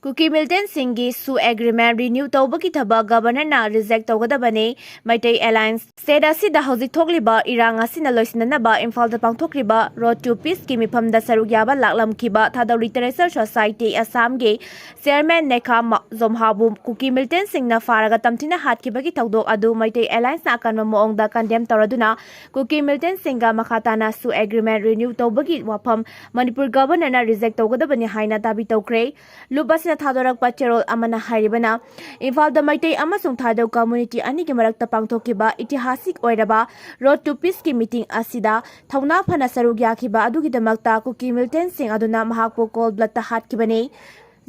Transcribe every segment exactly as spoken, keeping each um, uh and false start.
ꯀꯨꯀꯤ ꯃꯤꯂꯤꯇꯦꯟꯠꯁꯤꯡꯒꯤ ꯁꯨ agreement renew ꯇꯧꯕꯒꯤ ꯊꯕꯛ ꯒꯕꯔꯅꯔꯅ ꯔꯤꯖꯦꯛ ꯇꯧꯒꯗꯕꯅꯤ꯫ ꯃꯩꯇꯩ ꯑꯦꯂꯥꯏꯟꯁ ꯁ꯭ꯇꯦꯠ ꯑꯁꯤꯗ ꯍꯧꯖꯤꯛ ꯊꯣꯛꯂꯤꯕ ꯏꯔꯥꯡ ꯑꯁꯤꯅ ꯂꯣꯏꯁꯤꯟꯅꯅꯕ ꯏꯝꯐꯥꯜꯗ ꯄꯥꯡꯊꯣꯛꯈꯤꯕ ꯔꯣꯗ ꯇꯨ ꯄꯤꯁꯀꯤ ꯃꯤꯐꯝꯗ ꯁꯔꯨꯛ ꯌꯥꯕ ꯂꯥꯛꯂꯝꯈꯤꯕ ꯊꯥꯗꯧ ꯂꯤꯇꯔꯦꯆꯔ ꯁꯣꯁꯥꯏꯇꯤ ꯑꯁꯥꯝꯒꯤ ꯆꯤꯌꯔꯃꯦꯟ ꯅꯦꯈꯥ ꯃ-, ꯖꯣꯝꯍꯥꯎꯕꯨ ꯀꯨꯀꯤ ꯃꯤꯂꯤꯇꯦꯟꯠꯁꯤꯡꯅ ꯐꯥꯔꯒ ꯇꯝꯊꯤꯅ ꯍꯥꯠꯈꯤꯕꯒꯤ ꯊꯧꯗꯣꯛ ꯑꯗꯨ ꯃꯩꯇꯩ ꯑꯦꯂꯥꯏꯟꯁꯅ ꯑꯀꯟꯕ ꯃꯑꯣꯡꯗ ꯀꯟꯗꯦꯝ ꯇꯧꯔꯗꯨꯅ ꯀꯨꯀꯤ ꯃꯤꯂꯤꯇꯦꯟꯠꯁꯤꯡꯒ ꯃꯈꯥ ꯇꯥꯅ ꯁꯨ ꯑꯦꯒ꯭ꯔꯤꯃꯦꯟꯠ ꯔꯤꯅ꯭ꯌꯨ ꯇꯧꯕꯒꯤ ꯋꯥꯐꯝ ꯃꯅꯤꯄꯨꯔ ꯒꯕꯔꯅꯔꯅ ꯔꯤꯖꯦꯛ ꯇꯧꯒꯗꯕꯅꯤ ꯍꯥꯏꯅ ꯗꯥꯕꯤ ꯇꯧꯈ꯭ꯔꯦ꯫ ꯂꯨꯞ ꯑꯁꯤꯅ ꯊꯥꯗꯣꯔꯛꯄ ꯆꯦꯔꯣꯜ ꯑꯃꯅ ꯍꯥꯏꯔꯤꯕꯅ, ꯏꯝꯐꯥꯜꯗ ꯃꯩꯇꯩ ꯑꯃꯁꯨꯡ ꯊꯥꯗꯧ ꯀꯝꯃ꯭ꯌꯨꯅꯤꯇꯤ ꯑꯅꯤꯒꯤ ꯃꯔꯛꯇ ꯄꯥꯡꯊꯣꯛꯈꯤꯕ ꯏꯇꯤꯍꯥꯁꯤꯛ ꯑꯣꯏꯔꯕ ꯔꯣꯗ ꯇꯨ ꯄꯤꯁꯀꯤ ꯃꯤꯇꯤꯡ ꯑꯁꯤꯗ ꯊꯧꯅꯥ ꯐꯅ ꯁꯔꯨꯛ ꯌꯥꯈꯤꯕ ꯑꯗꯨꯒꯤꯗꯃꯛꯇ ꯀꯨꯀꯤ ꯃꯤꯂꯤꯇꯦꯟꯠꯁꯤꯡ ꯑꯗꯨꯅ ꯃꯍꯥꯛꯄꯨ ꯀꯣꯜ ꯕ꯭ꯂꯗꯇ ꯍꯥꯠꯈꯤꯕꯅꯤ꯫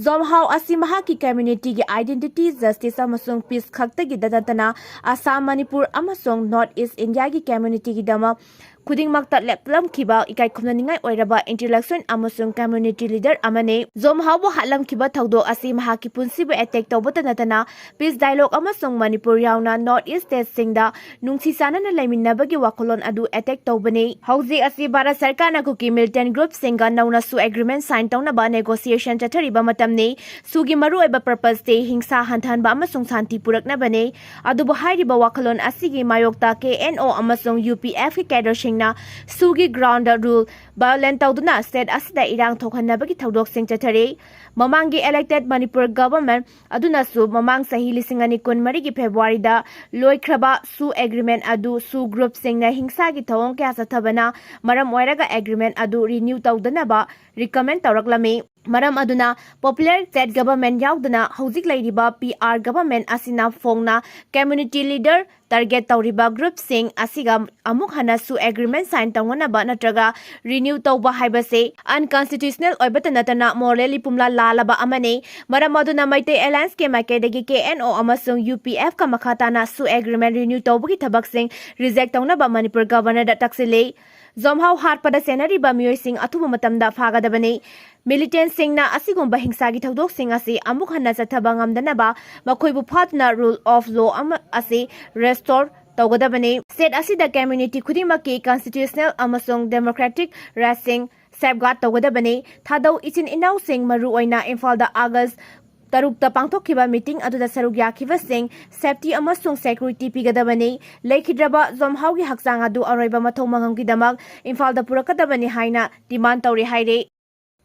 ꯖꯣꯝꯍꯥꯎ ꯑꯁꯤ ꯃꯍꯥꯛꯀꯤ ꯀꯝꯃ꯭ꯌꯨꯅꯤꯇꯤꯒꯤ ꯑꯥꯏꯗꯦꯟꯇꯤꯇꯤ, ꯖꯁꯇꯤꯁ ꯑꯃꯁꯨꯡ ꯄꯤꯁ ꯈꯛꯇꯒꯤꯗ ꯅꯠꯇꯅ ꯑꯁꯥꯝ, ꯃꯅꯤꯄꯨꯔ ꯑꯃꯁꯨꯡ ꯅꯣꯔꯠ ꯏꯁ ꯏꯟꯗꯤꯌꯥꯒꯤ ꯀꯝꯃ꯭ꯌꯨꯅꯤꯇꯤꯒꯤꯗꯃꯛ ꯈꯨꯗꯤꯡꯃꯛꯇ ꯂꯦꯞꯂꯝꯈꯤꯕ ꯏꯀꯥꯏ ꯈꯨꯝꯅꯅꯤꯡꯉꯥꯏ ꯑꯣꯏꯔꯕ ꯏꯟꯇꯦꯂꯦꯛꯆꯨꯋꯦꯜ ꯑꯃꯁꯨꯡ ꯀꯝꯃ꯭ꯌꯨꯅꯤꯇꯤ ꯂꯤꯗꯔ ꯑꯃꯅꯤ꯫ ꯖꯣꯝꯍꯥꯎꯕꯨ ꯍꯥꯠꯂꯝꯈꯤꯕ ꯊꯧꯗꯣꯛ ꯑꯁꯤ ꯃꯍꯥꯛꯀꯤ ꯄꯨꯟꯁꯤꯕꯨ ꯑꯦꯇꯦꯛ ꯇꯧꯕꯇ ꯅꯠꯇꯅ ꯄꯤꯁ ꯗꯥꯏꯂꯣꯒ ꯑꯃꯁꯨꯡ ꯃꯅꯤꯄꯨꯔ ꯌꯥꯎꯅ ꯅꯣꯔꯠ ꯏꯁ ꯁ꯭ꯇꯦꯠꯁꯤꯡꯗ ꯅꯨꯡꯁꯤ ꯆꯥꯟꯅꯅ ꯂꯩꯃꯤꯟꯅꯕꯒꯤ ꯋꯥꯈꯜꯂꯣꯟ ꯑꯗꯨ ꯑꯦꯇꯦꯛ ꯇꯧꯕꯅꯤ꯫ ꯍꯧꯖꯤꯛ ꯑꯁꯤ ꯚꯥꯔꯠ ꯁꯔꯀꯥꯔꯅ ꯀꯨꯀꯤ ꯃꯤꯂꯤꯇꯦꯟꯠ ꯒ꯭ꯔꯨꯞꯁꯤꯡꯒ ꯅꯧꯅ ꯁꯨ ꯑꯦꯒ꯭ꯔꯤꯃꯦꯟꯠ ꯁꯥꯏꯟ ꯇꯧꯅꯕ ꯅꯦꯒꯣꯁꯤꯌꯦꯁꯟ ꯆꯠꯊꯔꯤꯕ ꯃꯇꯝꯅꯤ꯫ ꯁꯨꯒꯤ ꯃꯔꯨꯑꯣꯏꯕ ꯄꯔꯄꯁꯇꯤ ꯍꯤꯡꯁꯥ ꯍꯟꯊꯍꯟꯕ ꯑꯃꯁꯨꯡ ꯁꯥꯟꯇꯤ ꯄꯨꯔꯛꯅꯕꯅꯤ꯫ ꯑꯗꯨꯕꯨ ꯍꯥꯏꯔꯤꯕ ꯋꯥꯈꯜꯂꯣꯟ ꯑꯁꯤꯒꯤ ꯃꯥꯌꯣꯛꯇ ꯀꯦ ꯑꯦꯟ ꯑꯣ ꯑꯃꯁꯨꯡ ꯌꯨ ꯄꯤ ꯑꯦꯐꯀꯤ ꯀꯦꯗꯔꯁꯤꯡꯅ ꯁꯨꯒꯤ ꯒ꯭ꯔꯥꯎꯟꯗ ꯔꯨꯜ ꯚꯥꯏꯑꯣꯂꯦꯠ ꯇꯧꯗꯨꯅ ꯁ꯭ꯇꯦꯠ ꯑꯁꯤꯗ ꯏꯔꯥꯡ ꯊꯣꯛꯍꯟꯅꯕꯒꯤ ꯊꯧꯗꯣꯛꯁꯤꯡ ꯆꯠꯊꯔꯤ꯫ ꯃꯃꯥꯡꯒꯤ ꯏꯂꯦꯛꯇꯦꯗ ꯃꯅꯤꯄꯨꯔ ꯒꯚꯔꯟꯃꯦꯟꯠ ꯑꯗꯨꯅꯁꯨ ꯃꯃꯥꯡ ꯆꯍꯤ ꯂꯤꯁꯤꯡ ꯑꯅꯤ ꯀꯨꯟꯃꯔꯤꯒꯤ ꯐꯦꯕ꯭ꯔꯨꯋꯥꯔꯤꯗ ꯂꯣꯏꯈ꯭ꯔꯕ ꯁꯨ ꯑꯦꯒ꯭ꯔꯤꯃꯦꯟꯠ ꯑꯗꯨ ꯁꯨ ꯒ꯭ꯔꯨꯞꯁꯤꯡꯅ ꯍꯤꯡꯁꯥꯒꯤ ꯊꯧꯑꯣꯡ ꯀꯌꯥ ꯆꯠꯊꯕꯅ ꯃꯔꯝ ꯑꯣꯏꯔꯒ ꯑꯦꯒ꯭ꯔꯤꯃꯦꯟꯠ ꯑꯗꯨ ꯔꯤꯅ꯭ꯌꯨ ꯇꯧꯗꯅꯕ ꯔꯤꯀꯃꯦꯟ ꯇꯧꯔꯛꯂꯝꯃꯤ꯫ ꯃꯔꯝ ꯑꯗꯨꯅ ꯄꯣꯄꯨꯂꯔ ꯁ꯭ꯇꯦꯠ ꯒꯚꯔꯟꯃꯦꯟꯠ ꯌꯥꯎꯗꯅ ꯍꯧꯖꯤꯛ ꯂꯩꯔꯤꯕ ꯄꯤ ꯑꯥꯔ ꯒꯚꯔꯟꯃꯦꯟꯠ ꯑꯁꯤꯅ ꯐꯣꯡꯅ ꯀꯝꯃ꯭ꯌꯨꯅꯤꯇꯤ ꯂꯤꯗꯔ ꯇꯥꯔꯒꯦꯠ ꯇꯧꯔꯤꯕ ꯒ꯭ꯔꯨꯞꯁꯤꯡ ꯑꯁꯤꯒ ꯑꯃꯨꯛ ꯍꯟꯅ ꯁꯨ ꯑꯦꯒ꯭ꯔꯤꯃꯦꯟꯠ ꯁꯥꯏꯟ ꯇꯧꯅꯅꯕ ꯅꯠꯇ꯭ꯔꯒ ꯔꯤꯅ꯭ꯌꯨ ꯇꯧꯕ ꯍꯥꯏꯕꯁꯤ ꯑꯟꯀꯟꯁꯇꯤꯇ꯭ꯌꯨꯁꯅꯦꯜ ꯑꯣꯏꯕꯇ ꯅꯠꯇꯅ ꯃꯣꯔꯦꯜꯂꯤ ꯄꯨꯝꯂꯥ ꯂꯥꯜꯂꯕ ꯑꯃꯅꯤ꯫ ꯃꯔꯝ ꯑꯗꯨꯅ ꯃꯩꯇꯩ ꯑꯦꯂꯥꯌꯟꯁꯀꯤ ꯃꯥꯏꯀꯩꯗꯒꯤ ꯀꯦ ꯑꯦꯟ ꯑꯣ ꯑꯃꯁꯨꯡ ꯌꯨ ꯄꯤ ꯑꯦꯐꯀ ꯃꯈꯥ ꯇꯥꯅ ꯁꯨ ꯑꯦꯒ꯭ꯔꯤꯃꯦꯟꯠ ꯔꯤꯅ꯭ꯌꯨ ꯇꯧꯕꯒꯤ ꯊꯕꯛꯁꯤꯡ ꯔꯤꯖꯦꯛ ꯇꯧꯅꯕ ꯃꯅꯤꯄꯨꯔ ꯒꯚꯔꯅꯔꯗ ꯇꯛꯁꯤꯜꯂꯤ꯫ ꯖꯣꯝꯍꯥꯎ ꯍꯥꯠꯄꯗ ꯆꯦꯟꯅꯔꯤꯕ ꯃꯤꯑꯣꯏꯁꯤꯡ ꯑꯊꯨꯕ ꯃꯇꯝꯗ ꯐꯥꯒꯗꯕꯅꯤ꯫ ꯃꯤꯂꯤꯇꯦꯟꯠꯁꯤꯡꯅ ꯑꯁꯤꯒꯨꯝꯕ ꯍꯤꯡꯁꯥꯒꯤ ꯊꯧꯗꯣꯛꯁꯤꯡ ꯑꯁꯤ ꯑꯃꯨꯛ ꯍꯟꯅ ꯆꯠꯊꯕ ꯉꯝꯗꯅꯕ ꯃꯈꯣꯏꯕꯨ ꯐꯥꯗꯨꯅ ꯔꯨꯜ ꯑꯣꯐ ꯂꯣ ꯑꯃ ꯑꯁꯤ ꯔꯦꯁꯇꯣꯔ ꯇꯧꯒꯗꯕꯅꯤ꯫ ꯁ꯭ꯇꯦꯠ ꯑꯁꯤꯗ ꯀꯝꯃ꯭ꯌꯨꯅꯤꯇꯤ ꯈꯨꯗꯤꯡꯃꯛꯀꯤ ꯀꯟꯁꯇꯤꯇ꯭ꯌꯨꯁꯅꯦꯜ ꯑꯃꯁꯨꯡ ꯗꯦꯃꯣꯀ꯭ꯔꯦꯇꯤꯛ ꯔꯥꯏꯠꯁꯤꯡ safeguard ꯇꯧꯒꯗꯕꯅꯤ꯫ ꯊꯥꯗꯧ ꯏꯆꯤꯟ ꯏꯅꯥꯎꯁꯤꯡ, ꯃꯔꯨꯑꯣꯏꯅ ꯏꯝꯐꯥꯜꯗ ꯑꯥꯒꯁ ꯇꯔꯨꯛꯇ ꯄꯥꯡꯊꯣꯛꯈꯤꯕ meeting ꯑꯗꯨꯗ ꯁꯔꯨꯛ ꯌꯥꯈꯤꯕꯁꯤꯡ safety ꯑꯃꯁꯨꯡ security ꯄꯤꯒꯗꯕꯅꯤ꯫ ꯂꯩꯈꯤꯗ꯭ꯔꯕ ꯖꯣꯝꯍꯥꯎꯒꯤ ꯍꯛꯆꯥꯡ ꯑꯗꯨ ꯑꯔꯣꯏꯕ ꯃꯊꯧ ꯃꯉꯝꯒꯤꯗꯃꯛ ꯏꯝꯐꯥꯜꯗ ꯄꯨꯔꯛꯀꯗꯕꯅꯤ ꯍꯥꯏꯅ demand ꯇꯧꯔꯤ ꯍꯥꯏꯔꯤ꯫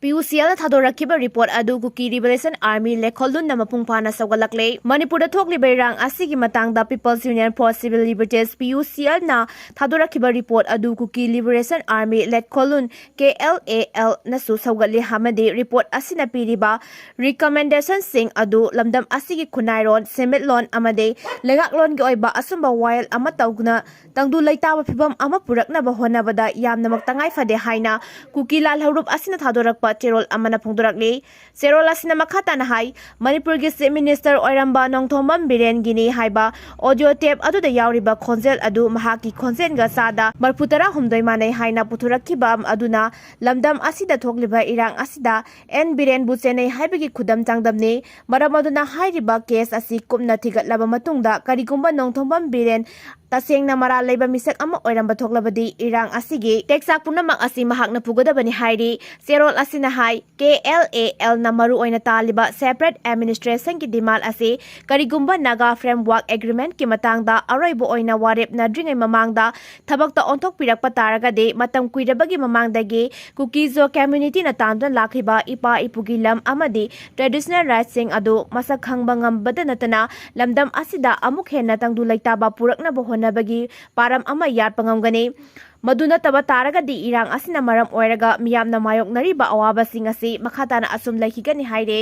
P U C L ꯅ ꯊꯥꯗꯣꯔꯛꯈꯤꯕ report ꯑꯗꯨ ꯀꯨꯀꯤ Liberation Army ꯂꯦꯈꯣꯜꯂꯨꯟꯅ ꯃꯄꯨꯡ ꯐꯥꯅ ꯁꯧꯒꯠꯂꯛꯂꯦ꯫ ꯃꯅꯤꯄꯨꯔꯗ ꯊꯣꯛꯂꯤꯕ ꯏꯔꯥꯡ ꯑꯁꯤꯒꯤ ꯃꯇꯥꯡꯗ People's Union for Civil Liberties, P U C L ꯅ ꯊꯥꯗꯣꯔꯛꯈꯤꯕ report ꯑꯗꯨ ꯀꯨꯀꯤ Liberation Army ꯂꯦꯈꯣꯜꯂꯨꯟ, K L A L ꯅꯁꯨ ꯁꯧꯒꯠꯂꯤ ꯑꯃꯗꯤ report ꯑꯁꯤꯅ ꯄꯤꯔꯤꯕ recommendation ꯁꯤꯡ ꯑꯗꯨ ꯂꯝꯗꯝ ꯑꯁꯤꯒꯤ ꯈꯨꯟꯅꯥꯏꯔꯣꯟ, ꯁꯦꯟꯃꯤꯠꯂꯣꯟ ꯑꯃꯗꯤ ꯂꯩꯉꯥꯛꯂꯣꯟꯒꯤ ꯑꯣꯏꯕ ꯑꯆꯨꯝꯕ ꯋꯥꯌꯦꯜ ꯑꯃ ꯇꯧꯗꯨꯅ ꯇꯪꯗꯨ ꯂꯩꯇꯥꯕ ꯐꯤꯚꯝ ꯑꯃ ꯄꯨꯔꯛꯅꯕ ꯍꯣꯠꯅꯕꯗ ꯌꯥꯝꯅꯃꯛ ꯇꯉꯥꯏ ꯐꯗꯦ ꯍꯥꯏꯅ ꯀꯨꯀꯤ ꯂꯥꯜꯍꯧꯂꯨꯞ ꯑꯁꯤꯅ ꯊꯥꯗꯣꯔꯛꯄ ꯆꯦꯔꯣꯜ ꯑꯃꯅ ꯐꯣꯡꯗꯣꯔꯛꯂꯤ꯫ ꯆꯦꯔꯣꯜ ꯑꯁꯤꯅ ꯃꯈꯥ ꯇꯥꯅ ꯍꯥꯏ, ꯃꯅꯤꯄꯨꯔꯒꯤ Chief Minister ꯑꯣꯏꯔꯝꯕ ꯅꯣꯡꯊꯣꯝꯕꯝ ꯕꯤꯔꯦꯟꯒꯤꯅꯤ ꯍꯥꯏꯕ audio tape ꯑꯗꯨꯗ ꯌꯥꯎꯔꯤꯕ ꯈꯣꯟꯖꯦꯜ ꯑꯗꯨ ꯃꯍꯥꯛꯀꯤ ꯈꯣꯟꯖꯦꯜꯒ ꯆꯥꯗ ꯃꯔꯐꯨ ꯇꯔꯥ ꯍꯨꯝꯗꯣꯏ ꯃꯥꯟꯅꯩ ꯍꯥꯏꯅ ꯄꯨꯊꯣꯔꯛꯈꯤꯕ ꯑꯗꯨꯅ ꯂꯝꯗꯝ ꯑꯁꯤꯗ ꯊꯣꯛꯂꯤꯕ ꯏꯔꯥꯡ ꯑꯁꯤꯗ ꯑꯦꯟ ꯕꯤꯔꯦꯟꯕꯨ ꯆꯦꯟꯅꯩ ꯍꯥꯏꯕꯒꯤ ꯈꯨꯗꯝ ꯆꯥꯡꯗꯝꯅꯤ꯫ ꯃꯔꯝ ꯑꯗꯨꯅ ꯍꯥꯏꯔꯤꯕ case ꯑꯁꯤ ꯀꯨꯞꯅ ꯊꯤꯒꯠꯂꯕ ꯃꯇꯨꯡꯗ ꯀꯔꯤꯒꯨꯝꯕ ꯅꯣꯡꯊꯣꯝꯕꯝ ꯕꯤꯔꯦꯟ ꯇꯁꯦꯡꯅ ꯃꯔꯥꯜ ꯂꯩꯕ ꯃꯤꯁꯛ ꯑꯃ ꯑꯣꯏꯔꯝꯕ ꯊꯣꯛꯂꯕꯗꯤ ꯏꯔꯥꯡ ꯑꯁꯤꯒꯤ ꯇꯦꯛꯆꯥꯛ ꯄꯨꯝꯅꯃꯛ ꯑꯁꯤ ꯃꯍꯥꯛꯅ ꯄꯨꯒꯗꯕꯅꯤ ꯍꯥꯏꯔꯤ꯫ ꯆꯦꯔꯣꯜ ꯑꯁꯤꯅ ꯍꯥꯏ, K L A L ꯅ ꯃꯔꯨꯑꯣꯏꯅ ꯇꯥꯜꯂꯤꯕ separate administration ꯒꯤ demand ꯑꯁꯤ ꯀꯔꯤꯒꯨꯝꯕ Naga Framework Agreement ꯀꯤ ꯃꯇꯥꯡꯗ ꯑꯔꯣꯏꯕ ꯑꯣꯏꯅ ꯋꯥꯔꯦꯞ ꯅꯗ꯭ꯔꯤꯉꯩ ꯃꯃꯥꯡꯗ ꯊꯕꯛꯇ ꯑꯣꯟꯊꯣꯛꯄꯤꯔꯛꯄ ꯇꯥꯔꯒꯗꯤ ꯃꯇꯝ ꯀꯨꯏꯔꯕꯒꯤ ꯃꯃꯥꯡꯗꯒꯤ ꯀꯨꯀꯤ-ꯖꯣ community ꯅ ꯇꯥꯟꯗꯨꯅ ꯂꯥꯛꯈꯤꯕ ꯏꯄꯥ ꯏꯄꯨꯒꯤ ꯂꯝ ꯑꯃꯗꯤ traditional rights ꯁꯤꯡ ꯑꯗꯨ ꯃꯁꯛ ꯈꯪꯕ ꯉꯝꯕꯗ ꯅꯠꯇꯅ ꯂꯝꯗꯝ ꯑꯁꯤꯗ ꯑꯃꯨꯛ ꯍꯦꯟꯅ ꯇꯪꯗꯨ ꯂꯩꯇꯥꯕ ꯄꯨꯔꯛꯅꯕ ꯍꯣꯠꯅꯕꯒꯤ ꯄꯥꯔꯝ ꯑꯃ ꯌꯥꯠꯄ ꯉꯝꯒꯅꯤ꯫ ꯃꯗꯨ ꯅꯠꯇꯕ ꯇꯥꯔꯒꯗꯤ ꯏꯔꯥꯡ ꯑꯁꯤꯅ ꯃꯔꯝ ꯑꯣꯏꯔꯒ ꯃꯤꯌꯥꯝꯅ ꯃꯥꯌꯣꯛꯅꯔꯤꯕ ꯑꯋꯥꯕꯁꯤꯡ ꯑꯁꯤ ꯃꯈꯥ ꯇꯥꯅ ꯑꯁꯨꯝ ꯂꯩꯈꯤꯒꯅꯤ ꯍꯥꯏꯔꯤ꯫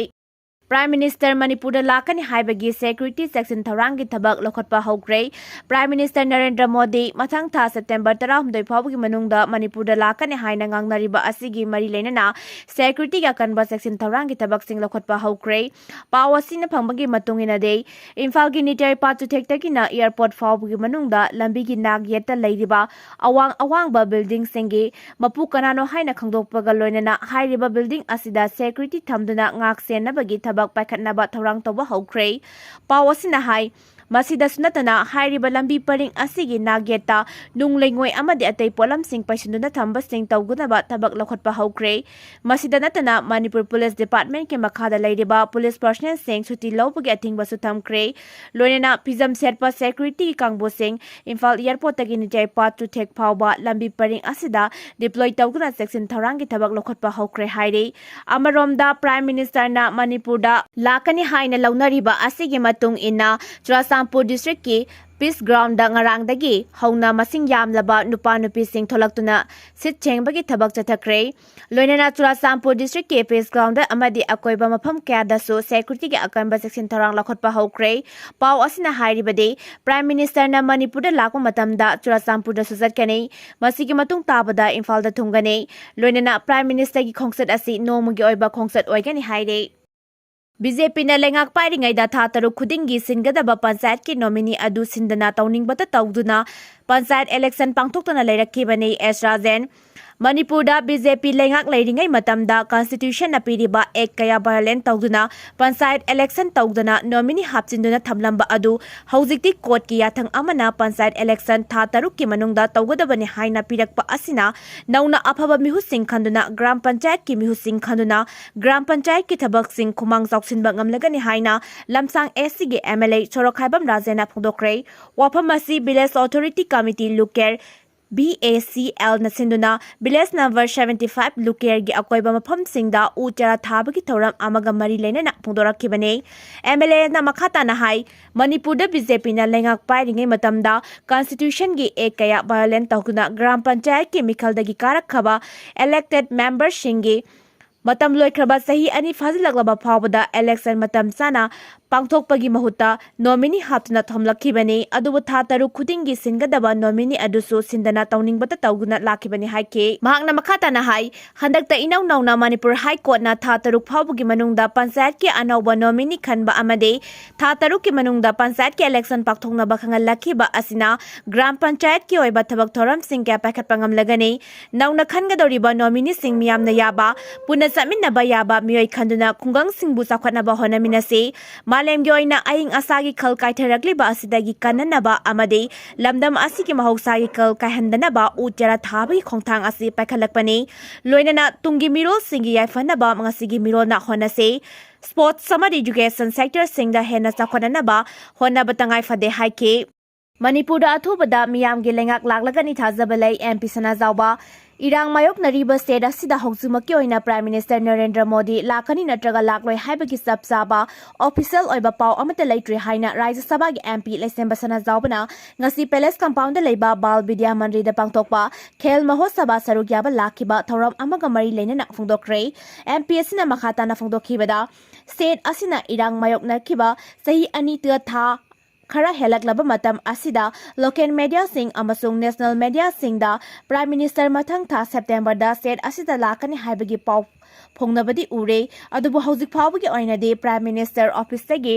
Prime Minister ꯃꯅꯤꯄꯨꯔꯗ ꯂꯥꯛꯀꯅꯤ ꯍꯥꯏꯕꯒꯤ security ꯆꯦꯛꯁꯤꯟ ꯊꯧꯔꯥꯡꯒꯤ ꯊꯕꯛ ꯂꯧꯈꯠꯄ ꯍꯧꯈ꯭ꯔꯦ꯫ Prime Minister ꯅꯔꯦꯟꯗ꯭ꯔ ꯃꯣꯗꯤ ꯃꯊꯪ ꯊꯥ September ꯇꯔꯥꯍꯨꯝꯗꯣꯏ ꯐꯥꯎꯕꯒꯤ ꯃꯅꯨꯡꯗ ꯃꯅꯤꯄꯨꯔꯗ ꯂꯥꯛꯀꯅꯤ ꯍꯥꯏꯅ ꯉꯥꯡꯅꯔꯤꯕ ꯑꯁꯤꯒꯤ ꯃꯔꯤ ꯂꯩꯅꯅ security ꯒꯤ ꯑꯀꯟꯕ ꯆꯦꯛꯁꯤꯟ ꯊꯧꯔꯥꯡꯒꯤ ꯊꯕꯛꯁꯤꯡ ꯂꯧꯈꯠꯄ ꯍꯧꯈ꯭ꯔꯦ꯫ ꯄꯥꯎ ꯑꯁꯤꯅ ꯐꯪꯕꯒꯤ ꯃꯇꯨꯡ ꯏꯟꯅꯗꯤ, ꯏꯝꯐꯥꯜꯒꯤ ꯅꯤꯇꯌ ꯏꯄꯥ ꯆꯨꯊꯦꯛꯇꯒꯤꯅ airport ꯐꯥꯎꯕꯒꯤ ꯃꯅꯨꯡꯗ ꯂꯝꯕꯤꯒꯤ ꯅꯥꯛ ꯌꯦꯠꯇ ꯂꯩꯔꯤꯕ ꯑꯋꯥꯡ ꯑꯋꯥꯡꯕ building ꯁꯤꯡꯒꯤ ꯃꯄꯨ ꯀꯅꯥꯅꯣ ꯍꯥꯏꯅ ꯈꯪꯗꯣꯛꯄꯒ ꯂꯣꯏꯅꯅ ꯍꯥꯏꯔꯤꯕ building ꯑꯁꯤꯗ security ꯊꯝꯗꯨꯅ ꯉꯥꯛ ꯁꯦꯟꯅꯕꯒꯤ ꯊꯕꯛ ꯄꯥꯏꯈꯠꯅꯕ ꯊꯧꯔꯥꯡ ꯇꯧꯕ ꯍꯧꯈ꯭ꯔꯦ꯫ ꯄꯥꯎ ꯑꯁꯤꯅ ꯍꯥꯏ, ꯃꯁꯤꯗꯁꯨ ꯅꯠꯇꯅ ꯍꯥꯏꯔꯤꯕ ꯂꯝꯕꯤ ꯄꯔꯤꯡ ꯑꯁꯤꯒꯤ ꯅꯥꯒꯦꯠꯇ ꯅꯨꯡ ꯂꯩꯉꯣꯏ ꯑꯃꯗꯤ ꯑꯇꯩ ꯄꯣꯠꯂꯝꯁꯤꯡ ꯄꯩꯁꯤꯟꯗꯨꯅ ꯊꯝꯕꯁꯤꯡ ꯇꯧꯗꯅꯕ ꯊꯕꯛ ꯂꯧꯈꯠꯄ ꯍꯧꯈ꯭ꯔꯦ꯫ ꯃꯁꯤꯗ ꯅꯠꯇꯅ ꯃꯅꯤꯄꯨꯔ ꯄꯨꯂꯤꯁ ꯗꯤꯄꯥꯔꯠꯃꯦꯟꯠꯀꯤ ꯃꯈꯥꯗ ꯂꯩꯔꯤꯕ ꯄꯨꯂꯤꯁ ꯄꯔꯁꯅꯦꯜꯁꯤꯡ ꯁꯨꯇꯤ ꯂꯧꯕꯒꯤ ꯑꯊꯤꯡꯕꯁꯨ ꯊꯝꯈ꯭ꯔꯦ꯫ ꯂꯣꯏꯅꯅ ꯐꯤꯖꯝ ꯁꯦꯠꯄ ꯁꯦꯀ꯭ꯌꯨꯔꯤꯇꯤꯒꯤ ꯀꯥꯡꯕꯨꯁꯤꯡ ꯏꯝꯐꯥꯜ ꯑꯦꯌꯔꯄꯣꯔꯠꯇꯒꯤ ꯅꯤꯡꯆꯥꯏꯄꯥꯠ ꯆꯨꯊꯦꯛ ꯐꯥꯎꯕ ꯂꯝꯕꯤ ꯄꯔꯤꯡ ꯑꯁꯤꯗ ꯗꯤꯄ꯭ꯂꯣꯏ ꯇꯧꯗꯨꯅ ꯆꯦꯛꯁꯤꯟ ꯊꯧꯔꯥꯡꯒꯤ ꯊꯕꯛ ꯂꯧꯈꯠꯄ ꯍꯧꯈ꯭ꯔꯦ ꯍꯥꯏꯔꯤ꯫ ꯑꯃꯔꯣꯝꯗ ꯄ꯭ꯔꯥꯏꯝ ꯃꯤꯅꯤꯁꯇꯔꯅ ꯃꯅꯤꯄꯨꯔꯗ ꯂꯥꯛꯀꯅꯤ ꯍꯥꯏꯅ ꯂꯧꯅꯔꯤꯕ ꯑꯁꯤꯒꯤ ꯃꯇꯨꯡ ꯏꯟꯅ ꯆꯨꯔꯥꯆꯥꯟꯄꯨꯔ ꯗꯤꯁꯇ꯭ꯔꯤꯛꯀꯤ ꯄꯤꯁ ꯒ꯭ꯔꯥꯎꯟꯗ ꯉꯔꯥꯡꯗꯒꯤ ꯍꯧꯅ ꯃꯁꯤꯡ ꯌꯥꯝꯂꯕ ꯅꯨꯄꯥ ꯅꯨꯄꯤꯁꯤꯡ ꯊꯣꯛꯂꯛꯇꯨꯅ ꯁꯤꯠ ꯁꯦꯡꯕꯒꯤ ꯊꯕꯛ ꯆꯠꯊꯈ꯭ꯔꯦ꯫ ꯂꯣꯏꯅꯅ ꯆꯨꯔꯥꯆꯥꯟꯄꯨꯔ ꯗꯤꯁꯇ꯭ꯔꯤꯛꯀꯤ ꯄꯤꯁ ꯒ꯭ꯔꯥꯎꯟꯗ ꯑꯃꯗꯤ ꯑꯀꯣꯏꯕ ꯃꯐꯝ ꯀꯌꯥꯗꯁꯨ ꯁꯦꯀ꯭ꯌꯨꯔꯤꯇꯤꯒꯤ ꯑꯀꯟꯕ ꯆꯦꯛꯁꯤꯟ ꯊꯧꯔꯥꯡ ꯂꯧꯈꯠꯄ ꯍꯧꯈ꯭ꯔꯦ꯫ ꯄꯥꯎ ꯑꯁꯤꯅ ꯍꯥꯏꯔꯤꯕꯗꯤ, ꯄ꯭ꯔꯥꯏꯝ ꯃꯤꯅꯤꯁꯇꯔꯅ ꯃꯅꯤꯄꯨꯔꯗ ꯂꯥꯛꯄ ꯃꯇꯝꯗ ꯆꯨꯔꯥꯆꯥꯟꯄꯨꯔꯗꯁꯨ ꯆꯠꯀꯅꯤ꯫ ꯃꯁꯤꯒꯤ ꯃꯇꯨꯡ ꯇꯥꯕꯗ ꯏꯝꯐꯥꯜꯗ ꯊꯨꯡꯒꯅꯤ꯫ ꯂꯣꯏꯅꯅ ꯄ꯭ꯔꯥꯏꯝ ꯃꯤꯅꯤꯁꯇꯔꯒꯤ ꯈꯣꯡꯆꯠ ꯑꯁꯤ ꯅꯣꯡꯃꯒꯤ ꯑꯣꯏꯕ ꯈꯣꯡꯆꯠ ꯑꯣꯏꯒꯅꯤ ꯍꯥꯏꯔꯤ꯫ ꯕꯤ ꯖꯦ ꯄꯤꯅ ꯂꯩꯉꯥꯛ ꯄꯥꯏꯔꯤꯉꯩꯗ ꯊꯥ ꯇꯔꯨꯛ ꯈꯨꯗꯤꯡꯒꯤ ꯁꯤꯟꯒꯗꯕ ꯄꯟꯆꯥꯌꯠꯀꯤ ꯅꯣꯃꯤꯅꯤ ꯑꯗꯨ ꯁꯤꯟꯗꯅ ꯇꯧꯅꯤꯡꯕꯇ ꯇꯧꯗꯨꯅ ꯄꯟꯆꯥꯌꯠ ꯏꯂꯦꯛꯁꯟ ꯄꯥꯡꯊꯣꯛꯇꯅ ꯂꯩꯔꯛꯈꯤꯕꯅꯤ꯫ ꯑꯦꯁ ꯔꯥꯖꯦꯟ꯫ ꯃꯅꯤꯄꯨꯔꯗ ꯕꯤ ꯖꯦ ꯄꯤ ꯂꯩꯉꯥꯛ ꯂꯩꯔꯤꯉꯩ ꯃꯇꯝꯗ ꯀꯟꯁꯇꯤꯇ꯭ꯌꯨꯁꯟꯅ ꯄꯤꯔꯤꯕ ꯑꯦꯛ ꯀꯌꯥ ꯚꯥꯏꯑꯣꯂꯦꯠ ꯇꯧꯗꯨꯅ ꯄꯟꯆꯥꯌꯠ ꯏꯂꯦꯛꯁꯟ ꯇꯧꯗꯅ ꯅꯣꯃꯤꯅꯤ ꯍꯥꯞꯆꯤꯟꯗꯨꯅ ꯊꯝꯂꯝꯕ ꯑꯗꯨ ꯍꯧꯖꯤꯛꯇꯤ ꯀꯣꯔꯠꯀꯤ ꯌꯥꯊꯪ ꯑꯃꯅ ꯄꯟꯆꯥꯌꯠ ꯏꯂꯦꯛꯁꯟ ꯊꯥ ꯇꯔꯨꯛꯀꯤ ꯃꯅꯨꯡꯗ ꯇꯧꯒꯗꯕꯅꯤ ꯍꯥꯏꯅ ꯄꯤꯔꯛꯄ ꯑꯁꯤꯅ ꯅꯧꯅ ꯑꯐꯕ ꯃꯤꯍꯨꯠꯁꯤꯡ ꯈꯟꯗꯨꯅ ꯒ꯭ꯔꯥꯝ ꯄꯟꯆꯥꯌꯠꯀꯤ ꯃꯤꯍꯨꯠꯁꯤꯡ ꯈꯟꯗꯨꯅ ꯒ꯭ꯔꯥꯝ ꯄꯟꯆꯥꯌꯠꯀꯤ ꯊꯕꯛꯁꯤꯡ ꯈꯨꯃꯥꯡ ꯆꯥꯎꯁꯤꯟꯕ ꯉꯝꯂꯒꯅꯤ ꯍꯥꯏꯅ ꯂꯝꯁꯥꯡ ꯑꯦꯁ ꯁꯤꯒꯤ ꯑꯦꯝ ꯑꯦꯜ ꯑꯦ ꯁꯣꯔꯣꯛꯈꯥꯏꯕꯝ ꯔꯥꯖꯦꯟꯅ ꯐꯣꯡꯗꯣꯛꯈ꯭ꯔꯦ꯫ ꯋꯥꯐꯝ ꯑꯁꯤ ꯚꯤꯂꯦꯖ ꯑꯣꯊꯣꯔꯤꯇꯤ ꯀꯃꯤꯇꯤ ꯂꯨꯀꯦꯔ, ꯚꯤ ꯑꯦ ꯁꯤ ꯑꯦꯜꯅ ꯁꯤꯟꯗꯨꯅ ꯚꯤꯂꯦꯖ ꯅꯝꯕꯔ seventy five ꯂꯨꯀꯦꯔꯒꯤ ꯑꯀꯣꯏꯕ ꯃꯐꯝꯁꯤꯡꯗ ꯎ ꯆꯥꯔꯥ ꯊꯥꯕꯒꯤ ꯊꯧꯔꯝ ꯑꯃꯒ ꯃꯔꯤ ꯂꯩꯅꯅ ꯐꯣꯡꯗꯣꯔꯛꯈꯤꯕꯅꯤ꯫ ꯑꯦꯝ ꯑꯦꯜ ꯑꯦꯅ ꯃꯈꯥ ꯇꯥꯅ ꯍꯥꯏ, ꯃꯅꯤꯄꯨꯔꯗ ꯕꯤ ꯖꯦ ꯄꯤꯅ ꯂꯩꯉꯥꯛ ꯄꯥꯏꯔꯤꯉꯩ ꯃꯇꯝꯗ ꯀꯟꯁꯇꯤꯇ꯭ꯌꯨꯁꯟꯒꯤ ꯑꯦꯛ ꯀꯌꯥ ꯚꯥꯏꯑꯣꯂꯦꯠ ꯇꯧꯗꯨꯅ ꯒ꯭ꯔꯥꯝ ꯄꯟꯆꯥꯌꯠꯀꯤ ꯃꯤꯈꯜꯗꯒꯤ ꯀꯥꯔꯛꯈꯕ ꯏꯂꯦꯛꯇꯦꯗ ꯃꯦꯝꯕꯔꯁꯤꯡꯒꯤ ꯃꯇꯝ ꯂꯣꯏꯈ꯭ꯔꯕ ꯆꯍꯤ ꯑꯅꯤ ꯐꯥꯖꯤꯜꯂꯛꯂꯕ ꯐꯥꯎꯕꯗ ꯏꯂꯦꯛꯁꯟ ꯃꯇꯝ ꯆꯥꯅ ꯄꯥꯡꯊꯣꯛꯄꯒꯤ ꯃꯍꯨꯠꯇ ꯅꯣꯃꯤꯅꯤ ꯍꯥꯞꯇꯨꯅ ꯊꯝꯂꯛꯈꯤꯕꯅꯤ꯫ ꯑꯗꯨꯕꯨ ꯊꯥ ꯇꯔꯨꯛ ꯈꯨꯗꯤꯡꯒꯤ ꯁꯤꯟꯒꯗꯕ ꯅꯣꯃꯤꯅꯤ ꯑꯗꯨꯁꯨ ꯁꯤꯟꯗꯅ ꯇꯧꯅꯤꯡꯕꯇ ꯇꯧꯗꯨꯅ ꯂꯥꯛꯈꯤꯕꯅꯤ ꯍꯥꯏꯈꯤ꯫ ꯃꯍꯥꯛꯅ ꯃꯈꯥ ꯇꯥꯅ ꯍꯥꯏ, ꯍꯟꯗꯛꯇ ꯏꯅꯧ ꯅꯧꯅ ꯃꯅꯤꯄꯨꯔ ꯍꯥꯏ ꯀꯣꯔꯠꯅ ꯊꯥ ꯇꯔꯨꯛ ꯐꯥꯎꯕꯒꯤ ꯃꯅꯨꯡꯗ ꯄꯟꯆꯥꯌꯠꯀꯤ ꯑꯅꯧꯕ ꯅꯣꯃꯤꯅꯤ ꯈꯟꯕ ꯑꯃꯗꯤ ꯊꯥ ꯇꯔꯨꯛꯀꯤ ꯃꯅꯨꯡꯗ ꯄꯟꯆꯥꯌꯠꯀꯤ ꯏꯂꯦꯛꯁꯟ ꯄꯥꯡꯊꯣꯛꯅꯕ ꯈꯪꯍꯜꯂꯛꯈꯤꯕ ꯑꯁꯤꯅ ꯒ꯭ꯔꯥꯝ ꯄꯟꯆꯥꯌꯠꯀꯤ ꯑꯣꯏꯕ ꯊꯕꯛ ꯊꯧꯔꯝꯁꯤꯡ ꯀꯌꯥ ꯄꯥꯏꯈꯠꯄ ꯉꯝꯂꯒꯅꯤ꯫ ꯅꯧꯅ ꯈꯟꯒꯗꯧꯔꯤꯕ ꯅꯣꯃꯤꯅꯤꯁꯤꯡ ꯃꯤꯌꯥꯝꯅ ꯌꯥꯕ, ꯄꯨꯟꯅ ꯆꯠꯃꯤꯟꯅꯕ ꯌꯥꯕ ꯃꯤꯑꯣꯏ ꯈꯟꯗꯨꯅ ꯈꯨꯡꯒꯪꯁꯤꯡꯕꯨ ꯆꯥꯎꯈꯠꯅꯕ ꯍꯣꯠꯅꯃꯤꯟꯅꯁꯤ꯫ ꯃꯥꯂꯦꯝꯒꯤ ꯑꯣꯏꯅ ꯑꯏꯪ ꯑꯁꯥꯒꯤ ꯈꯜ ꯀꯥꯏꯊꯔꯛꯂꯤꯕ ꯑꯁꯤꯗꯒꯤ ꯀꯟꯅꯅꯕ ꯑꯃꯗꯤ ꯂꯝꯗꯝ ꯑꯁꯤꯒꯤ ꯃꯍꯧꯁꯥꯒꯤ ꯈꯜ ꯀꯥꯏꯍꯟꯗꯅꯕ ꯎ ꯆꯥꯔꯥ ꯊꯥꯕꯒꯤ ꯈꯣꯡꯊꯥꯡ ꯑꯁꯤ ꯄꯥꯏꯈꯠꯂꯛꯄꯅꯤ꯫ ꯂꯣꯏꯅꯅ ꯇꯨꯡꯒꯤ ꯃꯤꯔꯣꯜꯁꯤꯡꯒꯤ ꯌꯥꯏꯐꯅꯕ ꯉꯁꯤꯒꯤ ꯃꯤꯔꯣꯜꯅ ꯍꯣꯠꯅꯁꯤ꯫ Sports ꯑꯃꯗꯤ education sectorꯁꯤꯡꯗ ꯍꯦꯟꯅ ꯆꯥꯎꯈꯠꯅꯅꯕ ꯍꯣꯠꯅꯕ ꯇꯉꯥꯏ ꯐꯗꯦ ꯍꯥꯏꯈꯤ꯫ ꯃꯅꯤꯄꯨꯔꯗ ꯑꯊꯨꯕꯗ ꯃꯤꯌꯥꯝꯒꯤ ꯂꯩꯉꯥꯛ ꯂꯥꯛꯂꯒꯅꯤ ꯊꯥꯖꯕ ꯂꯩ, MP ꯁꯅꯥꯖꯥꯎꯕ꯫ ꯏꯔꯥꯡ ꯃꯥꯌꯣꯛꯅꯔꯤꯕ state ꯑꯁꯤꯗ ꯍꯧꯖꯤꯛꯃꯛꯀꯤ ꯑꯣꯏꯅ Prime Minister ꯅꯔꯦꯟꯗ꯭ꯔ ꯃꯣꯗꯤ ꯂꯥꯛꯀꯅꯤ ꯅꯠꯇ꯭ꯔꯒ ꯂꯥꯛꯂꯣꯏ ꯍꯥꯏꯕꯒꯤ ꯆꯞ ꯆꯥꯕ official ꯑꯣꯏꯕ ꯄꯥꯎ ꯑꯃꯠꯇ ꯂꯩꯇ꯭ꯔꯤ ꯍꯥꯏꯅ ꯔꯥꯖ꯭ꯌ ꯁꯚꯥꯒꯤ MP ꯂꯩꯁꯦꯝꯕ ꯁꯅꯥꯖꯥꯎꯕꯅ ꯉꯁꯤ Palace Compoundꯗ ꯂꯩꯕ ꯕꯥꯜ ꯕꯤꯗ꯭ꯌꯥ ꯃꯟꯗꯤꯔꯗ ꯄꯥꯡꯊꯣꯛꯄ ꯈꯦꯜ ꯃꯍꯣꯠꯁꯕꯥ ꯁꯔꯨꯛ ꯌꯥꯕ ꯂꯥꯛꯈꯤꯕ ꯊꯧꯔꯝ ꯑꯃꯒ ꯃꯔꯤ ꯂꯩꯅꯅ ꯐꯣꯡꯗꯣꯛꯈ꯭ꯔꯦ꯫ MP ꯑꯁꯤꯅ ꯃꯈꯥ ꯇꯥꯅ ꯐꯣꯡꯗꯣꯛꯈꯤꯕꯗ, state ꯑꯁꯤꯅ ꯏꯔꯥꯡ ꯃꯥꯌꯣꯛꯅꯈꯤꯕ ꯆꯍꯤ ꯑꯅꯤꯒ ꯊꯥ ꯈꯔ ꯍꯦꯜꯂꯛꯂꯕ ꯃꯇꯝ ꯑꯁꯤꯗ local mediaꯁꯤꯡ ꯑꯃꯁꯨꯡ national mediaꯁꯤꯡꯗ Prime Minister ꯃꯊꯪ ꯊꯥ Septemberꯗ state ꯑꯁꯤꯗ ꯂꯥꯛꯀꯅꯤ ꯍꯥꯏꯕꯒꯤ ꯄꯥꯎ ꯐꯣꯡꯅꯕꯗꯤ ꯎꯔꯦ꯫ ꯑꯗꯨꯕꯨ ꯍꯧꯖꯤꯛ ꯐꯥꯎꯕꯒꯤ ꯑꯣꯏꯅꯗꯤ Prime Minister officeꯇꯒꯤ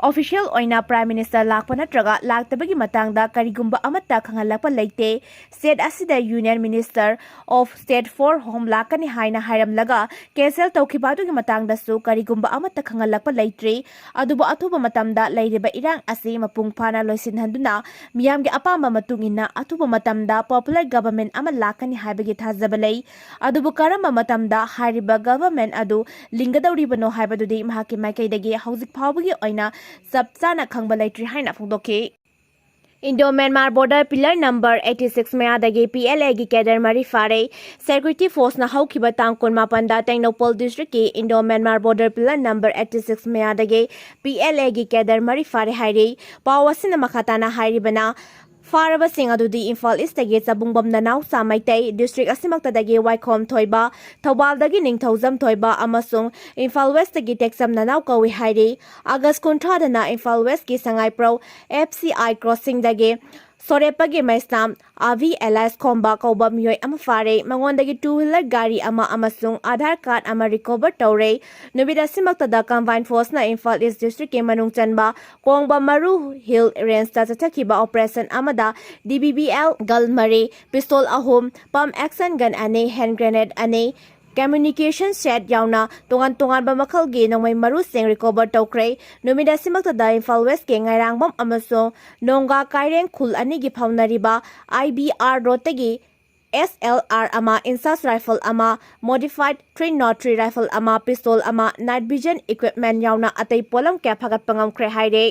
official ꯑꯣꯏꯅ Prime Minister ꯂꯥꯛꯄ ꯅꯠꯇ꯭ꯔꯒ ꯂꯥꯛꯇꯕꯒꯤ ꯃꯇꯥꯡꯗ ꯀꯔꯤꯒꯨꯝꯕ ꯑꯃꯠꯇ ꯈꯪꯍꯜꯂꯛꯄ ꯂꯩꯇꯦ꯫ State ꯑꯁꯤꯗ Union Minister of State for Home ꯂꯥꯛꯀꯅꯤ ꯍꯥꯏꯅ ꯍꯥꯏꯔꯝꯂꯒ cancel ꯇꯧꯈꯤꯕ ꯑꯗꯨꯒꯤ ꯃꯇꯥꯡꯗꯁꯨ ꯀꯔꯤꯒꯨꯝꯕ ꯑꯃꯠꯇ ꯈꯪꯍꯜꯂꯛꯄ ꯂꯩꯇ꯭ꯔꯤ꯫ ꯑꯗꯨꯕꯨ ꯑꯊꯨꯕ ꯃꯇꯝꯗ ꯂꯩꯔꯤꯕ ꯏꯔꯥꯡ ꯑꯁꯤ ꯃꯄꯨꯡ ꯐꯥꯅ ꯂꯣꯏꯁꯤꯟꯍꯟꯗꯨꯅ ꯃꯤꯌꯥꯝꯒꯤ ꯑꯄꯥꯝꯕ ꯃꯇꯨꯡ ꯏꯟꯅ ꯑꯊꯨꯕ ꯃꯇꯝꯗ popular government ꯑꯃ ꯂꯥꯛꯀꯅꯤ ꯍꯥꯏꯕꯒꯤ ꯊꯥꯖꯕ ꯂꯩ꯫ ꯑꯗꯨꯕꯨ ꯀꯔꯝꯕ ꯃꯇꯝꯗ ꯍꯥꯏꯔꯤꯕ government ꯑꯗꯨ ꯂꯤꯡꯒꯗꯧꯔꯤꯕꯅꯣ ꯍꯥꯏꯕꯗꯨꯗꯤ ꯃꯍꯥꯛꯀꯤ ꯃꯥꯏꯀꯩꯗꯒꯤ ꯍꯧꯖꯤꯛ ꯐꯥꯎꯕꯒꯤ ꯑꯣꯏꯅ ꯆꯞ ꯆꯥꯅ ꯈꯪꯕ ꯂꯩꯇ꯭ꯔꯤ ꯍꯥꯏꯅ ꯐꯣꯡꯗꯣꯛꯈꯤ꯫ Indo Myanmar border pillar number eighty six ꯃꯌꯥꯗꯒꯤ PLAꯒꯤ cadre ꯃꯔꯤ ꯐꯥꯔꯦ꯫ Security forceꯅ ꯍꯧꯈꯤꯕ ꯇꯥꯡ ꯀꯨꯟꯃꯥꯄꯟꯗ Tengnoupal districtꯀꯤ Indo Myanmar border pillar number eighty six ꯃꯌꯥꯗꯒꯤ PLAꯒꯤ cadre ꯃꯔꯤ ꯐꯥꯔꯦ ꯍꯥꯏꯔꯤ꯫ ꯄꯥꯎ ꯑꯁꯤꯅ ꯃꯈꯥ ꯇꯥꯅ ꯍꯥꯏꯔꯤꯕꯅ, ꯐꯥꯔꯕꯁꯤꯡ ꯑꯗꯨꯗꯤ ꯏꯝꯐꯥꯜ Eastꯇꯒꯤ ꯆꯕꯨꯡꯕꯝ ꯅꯅꯥꯎꯆꯥ ꯃꯩꯇꯩ, district ꯑꯁꯤꯃꯛꯇꯗꯒꯤ ꯋꯥꯏꯈꯣꯝ ꯊꯣꯏꯕ, ꯊꯧꯕꯥꯜꯗꯒꯤ ꯅꯤꯡꯊꯧꯖꯝ ꯊꯣꯏꯕ ꯑꯃꯁꯨꯡ ꯏꯝꯐꯥꯜ Westꯇꯒꯤ ꯇꯦꯛꯆꯝ ꯅꯅꯥꯎ ꯀꯧꯏ ꯍꯥꯏꯔꯤ꯫ August ꯀꯨꯟꯊ꯭ꯔꯥꯗꯅ ꯏꯝꯐꯥꯜ Westꯀꯤ ꯁꯉꯥꯏꯄ꯭ꯔꯧ FCI crossingꯗꯒꯤ ꯁꯣꯔꯦꯞꯄꯒꯤ ꯃꯩꯁꯅꯥꯝ ꯑꯥꯚꯤ alias ꯈꯣꯝꯕ ꯀꯧꯕ ꯃꯤꯑꯣꯏ ꯑꯃ ꯐꯥꯔꯦ꯫ ꯃꯉꯣꯟꯗꯒꯤ two wheeler ꯒꯥꯔꯤ ꯑꯃ ꯑꯃꯁꯨꯡ Aadhaar card ꯑꯃ recover ꯇꯧꯔꯦ꯫ ꯅꯨꯃꯤꯠ ꯑꯁꯤꯃꯛꯇꯗ combined forceꯅ ꯏꯝꯐꯥꯜ East districtꯀꯤ ꯃꯅꯨꯡ ꯆꯟꯕ ꯀꯣꯡꯕ ꯃꯔꯨ Hill Rangeꯇ ꯆꯠꯊꯈꯤꯕ operation ꯑꯃꯗ DBBL gun ꯃꯔꯤ, pistol ꯑꯍꯨꯝ, pump action gun ꯑꯅꯤ, hand grenade ꯑꯅꯤ, communication set ꯌꯥꯎꯅ ꯇꯣꯉꯥꯟ ꯇꯣꯉꯥꯟꯕ ꯃꯈꯜꯒꯤ ꯅꯣꯡꯃꯩ ꯃꯔꯨꯁꯤꯡ recover ꯇꯧꯈ꯭ꯔꯦ꯫ ꯅꯨꯃꯤꯠ ꯑꯁꯤꯃꯛꯇꯗ ꯏꯝꯐꯥꯜ ꯋꯦꯁꯀꯤ ꯉꯥꯏꯔꯥꯡꯕꯝ ꯑꯃꯁꯨꯡ ꯅꯣꯡꯒꯥ ꯀꯥꯏꯔꯦꯡ ꯈꯨꯜ ꯑꯅꯤꯒꯤ ꯐꯥꯎꯅꯔꯤꯕ I B R roadꯇꯒꯤ S L R ꯑꯃ, INSAS rifle ꯑꯃ, modified three nought three rifle ꯑꯃ, pistol ꯑꯃ, night vision equipment ꯌꯥꯎꯅ ꯑꯇꯩ ꯄꯣꯠꯂꯝ ꯀꯌꯥ ꯐꯥꯒꯠꯄ ꯉꯝꯈ꯭ꯔꯦ ꯍꯥꯏꯔꯦ꯫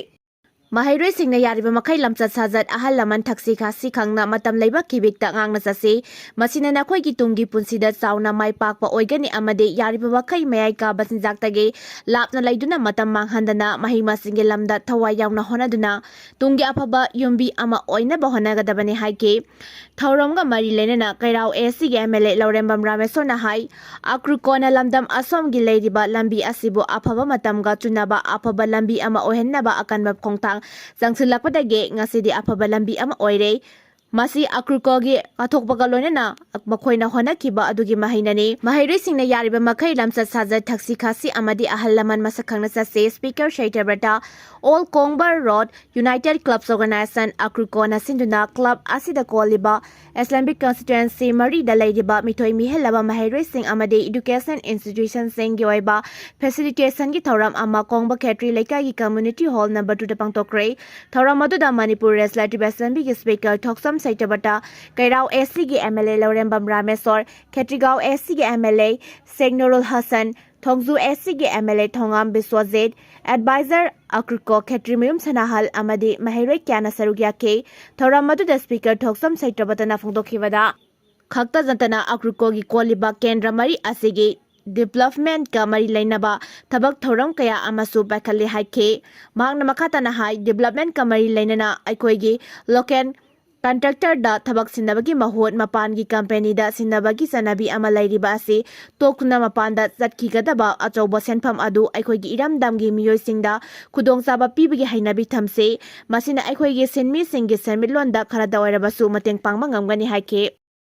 ꯃꯍꯩꯔꯣꯏꯁꯤꯡꯅ ꯌꯥꯔꯤꯕ ꯃꯈꯩ ꯂꯝꯆꯠ ꯁꯥꯖꯠ, ꯑꯍꯜ ꯂꯃꯟ, ꯊꯛꯁꯤ ꯈꯥꯁꯤ ꯈꯪꯅ ꯃꯇꯝ ꯂꯩꯕ ꯀꯤꯕꯤꯛꯇ ꯉꯥꯡꯅ ꯆꯠꯁꯤ꯫ ꯃꯁꯤꯅ ꯅꯈꯣꯏꯒꯤ ꯇꯨꯡꯒꯤ ꯄꯨꯟꯁꯤꯗ ꯆꯥꯎꯅ ꯃꯥꯏ ꯄꯥꯛꯄ ꯑꯣꯏꯒꯅꯤ ꯑꯃꯗꯤ ꯌꯥꯔꯤꯕ ꯃꯈꯩ ꯃꯌꯥꯏ ꯀꯥꯕ ꯆꯤꯟꯖꯥꯛꯇꯒꯤ ꯂꯥꯞꯅ ꯂꯩꯗꯨꯅ ꯃꯇꯝ ꯃꯥꯡꯍꯟꯗꯅ ꯃꯍꯩ ꯃꯁꯤꯡꯒꯤ ꯂꯝꯗ ꯊꯋꯥꯏ ꯌꯥꯎꯅ ꯍꯣꯠꯅꯗꯨꯅ ꯇꯨꯡꯒꯤ ꯑꯐꯕ ꯌꯨꯝꯕꯤ ꯑꯃ ꯑꯣꯏꯅꯕ ꯍꯣꯠꯅꯒꯗꯕꯅꯤ ꯍꯥꯏꯈꯤ꯫ ꯊꯧꯔꯝꯒ ꯃꯔꯤ ꯂꯩꯅꯅ ꯀꯩꯔꯥꯎ A C ꯒꯤ M L A ꯂꯧꯔꯦꯝꯕꯝ ꯔꯥꯃꯦꯁꯣꯔꯅ ꯍꯥꯏ, ꯑꯀ꯭ꯔꯨꯀꯣꯅ ꯂꯝꯗꯝ ꯑꯁꯣꯝꯒꯤ ꯂꯩꯔꯤꯕ ꯂꯝꯕꯤ ꯑꯁꯤꯕꯨ ꯑꯐꯕ ꯃꯇꯝꯒ ꯆꯨꯅꯕ ꯑꯐꯕ ꯂꯝꯕꯤ ꯑꯃ ꯑꯣꯏꯍꯟꯅꯕ ꯑꯀꯟꯕ ꯈꯣꯡꯊꯥꯡ ꯆꯪꯁꯤꯜꯂꯛꯄꯗꯒꯤ ꯉꯁꯤꯗꯤ ꯑꯐꯕ ꯂꯝꯕꯤ ꯑꯃ ꯑꯣꯏꯔꯦ꯫ ꯃꯁꯤ ꯑꯀ꯭ꯔꯨꯀꯣꯒꯤ ꯀꯠꯊꯣꯛꯄꯒ ꯂꯣꯏꯅꯅ ꯃꯈꯣꯏꯅ ꯍꯣꯠꯅꯈꯤꯕ ꯑꯗꯨꯒꯤ ꯃꯍꯩꯅꯅꯤ꯫ ꯃꯍꯩꯔꯣꯏꯁꯤꯡꯅ ꯌꯥꯔꯤꯕ ꯃꯈꯩ ꯂꯝꯆꯠ ꯁꯥꯖꯠ, ꯊꯛꯁꯤ ꯈꯥꯁꯤ ꯑꯃꯗꯤ ꯑꯍꯜ ꯂꯃꯟ ꯃꯁꯛ ꯈꯪꯅ ꯆꯠꯁꯤ꯫ Speaker ꯁꯩꯇꯕ꯭ꯔꯇ, All Kongbar Road United Clubs Organization, ꯑꯀ꯭ꯔꯨꯀꯣꯅ ꯁꯤꯟꯗꯨꯅ club ꯑꯁꯤꯗ ꯀꯣꯜꯂꯤꯕ Assembly constituency ꯃꯔꯤꯗ ꯂꯩꯔꯤꯕ ꯃꯤꯊꯣꯏ ꯃꯤꯍꯦꯜꯂꯕ ꯃꯍꯩꯔꯣꯏꯁꯤꯡ ꯑꯃꯗꯤ education institutionꯁꯤꯡꯒꯤ ꯑꯣꯏꯕ facilitationꯒꯤ ꯊꯧꯔꯝ ꯑꯃ ꯀꯣꯡꯕ ꯈꯦꯇ꯭ꯔꯤ ꯂꯩꯀꯥꯏꯒꯤ community hall number twoꯗ ꯄꯥꯡꯊꯣꯛꯈ꯭ꯔꯦ꯫ ꯊꯧꯔꯝ ꯑꯗꯨꯗ ꯃꯅꯤꯄꯨꯔ Legislative Assemblyꯒꯤ Speaker ꯊꯣꯛꯆꯝ ꯁꯩꯇꯕꯇ, ꯀꯩꯔꯥꯎ ACꯒꯤ MLA ꯂꯧꯔꯦꯝꯕꯝ ꯔꯥꯃꯦꯁꯣꯔ, ꯈꯦꯇ꯭ꯔꯤꯒꯥꯎ ACꯒꯤ MLA ꯁꯦꯛ ꯅꯨꯔꯨꯜ ꯍꯁꯟ, ꯊꯣꯡꯖꯨ ACꯒꯤ MLA ꯊꯣꯉꯥꯝ ꯕꯤꯁ꯭ꯋꯖꯤꯠ, advisor ꯑꯀ꯭ꯔꯨꯀꯣ ꯈꯦꯇ꯭ꯔꯤꯃꯌꯨꯝ ꯁꯅꯥꯍꯜ ꯑꯃꯗꯤ ꯃꯍꯩꯔꯣꯏ ꯀꯌꯥꯅ ꯁꯔꯨꯛ ꯌꯥꯈꯤ꯫ ꯊꯧꯔꯝ ꯑꯗꯨꯗ Speaker ꯊꯣꯛꯆꯝ ꯁꯩꯇ꯭ꯔꯕꯇꯅ ꯐꯣꯡꯗꯣꯛꯈꯤꯕꯗ, ꯈꯛꯇ ꯅꯠꯇꯅ ꯑꯀ꯭ꯔꯨꯀꯣꯒꯤ ꯀꯣꯜꯂꯤꯕ ꯀꯦꯟꯗ꯭ꯔ ꯃꯔꯤ ꯑꯁꯤꯒꯤ developmentꯀ ꯃꯔꯤ ꯂꯩꯅꯕ ꯊꯕꯛ ꯊꯧꯔꯝ ꯀꯌꯥ ꯑꯃꯁꯨ ꯄꯥꯏꯈꯠꯂꯤ ꯍꯥꯏꯈꯤ꯫ ꯃꯍꯥꯛꯅ ꯃꯈꯥ ꯇꯥꯅ ꯍꯥꯏ, developmentꯀ ꯃꯔꯤ ꯂꯩꯅꯅ ꯑꯩꯈꯣꯏꯒꯤ local contractorꯗ ꯊꯕꯛ ꯁꯤꯟꯅꯕꯒꯤ ꯃꯍꯨꯠ ꯃꯄꯥꯟꯒꯤ companyꯗ ꯁꯤꯟꯅꯕꯒꯤ ꯆꯠꯅꯕꯤ ꯑꯃ ꯂꯩꯔꯤꯕ ꯑꯁꯤ ꯇꯣꯛꯇꯨꯅ ꯃꯄꯥꯟꯗ ꯆꯠꯈꯤꯒꯗꯕ ꯑꯆꯧꯕ ꯁꯦꯟꯐꯝ ꯑꯗꯨ ꯑꯩꯈꯣꯏꯒꯤ ꯏꯔꯝꯗꯝꯒꯤ ꯃꯤꯑꯣꯏꯁꯤꯡꯗ ꯈꯨꯗꯣꯡꯆꯥꯕ ꯄꯤꯕꯒꯤ ꯍꯩꯅꯕꯤ ꯊꯝꯁꯤ꯫ ꯃꯁꯤꯅ ꯑꯩꯈꯣꯏꯒꯤ ꯁꯤꯟꯃꯤꯁꯤꯡꯒꯤ ꯁꯦꯟꯃꯤꯠꯂꯣꯟꯗ ꯈꯔꯗ ꯑꯣꯏꯔꯕꯁꯨ ꯃꯇꯦꯡ ꯄꯥꯡꯕ ꯉꯝꯒꯅꯤ ꯍꯥꯏꯈꯤ꯫